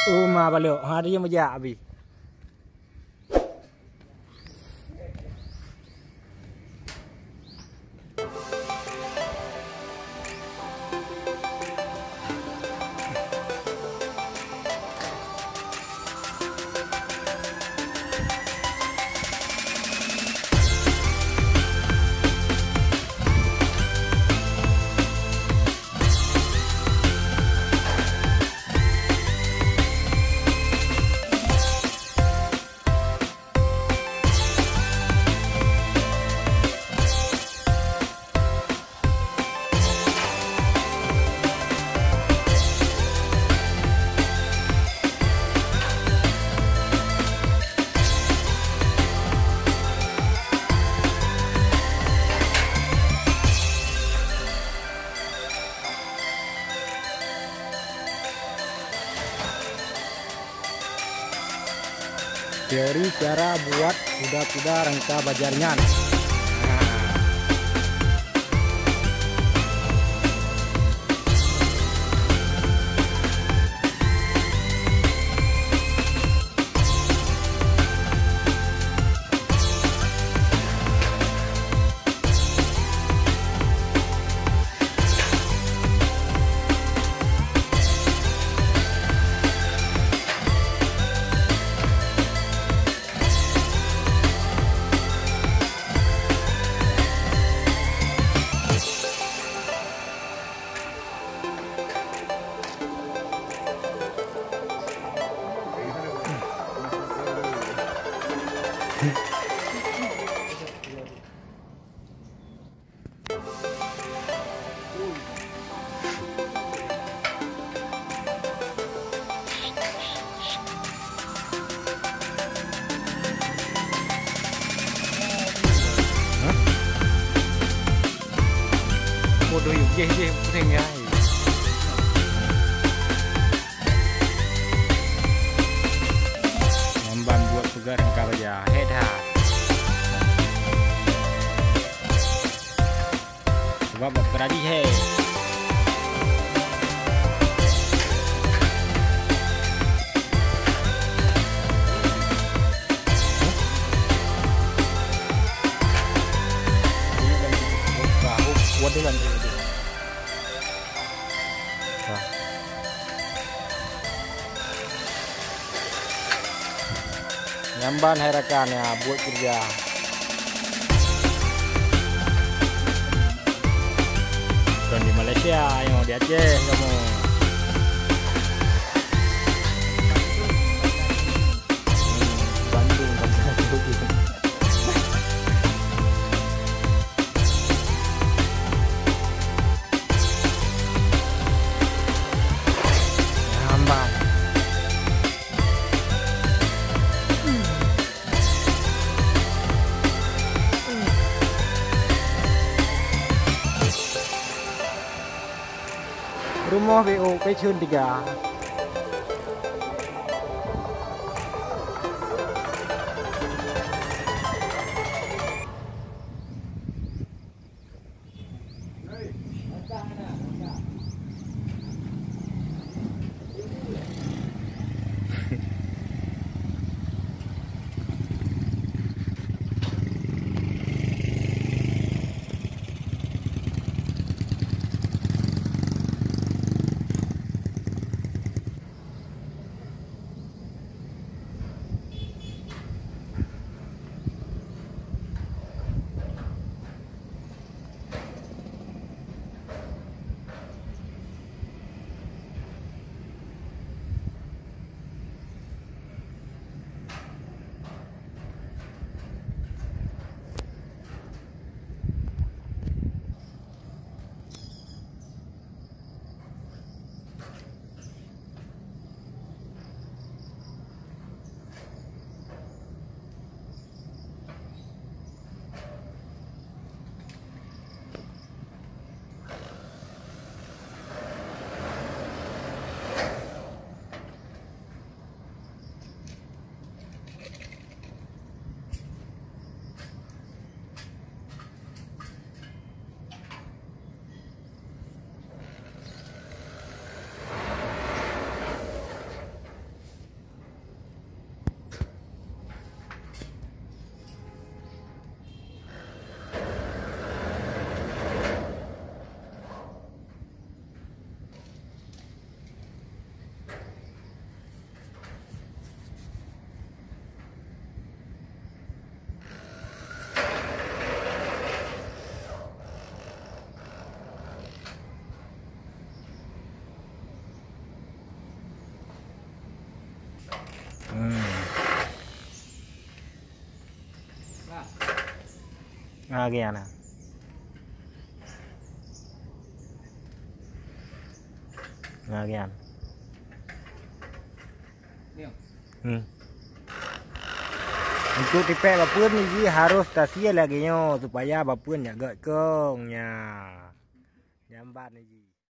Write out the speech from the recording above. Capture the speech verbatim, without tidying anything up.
Uma balok. Ha, dia meujak abi. Teori cara buat kuda-kuda rangka baja ringan. Nah. Bodoh yuk, jeh, jeh, pusing ya. Ngon ban buet peugah rangka baja. Hé that. Sebab bak keuradi hé. Kuat dengan dia. Nyan ban hai rakan, ya, buet keureuja. Bukan di Malaysia, ayo di Aceh kamu. Hmm, Bandung, Bandung. Nyan ban. Rumoh B O P Cun tiga. Ngagian. Ngagian. Hmm. Untuk tipék bapeuen ni jih harus tasie lagée nyoe supaya bapeuen jak gét kong nya. Nyambat ni jih.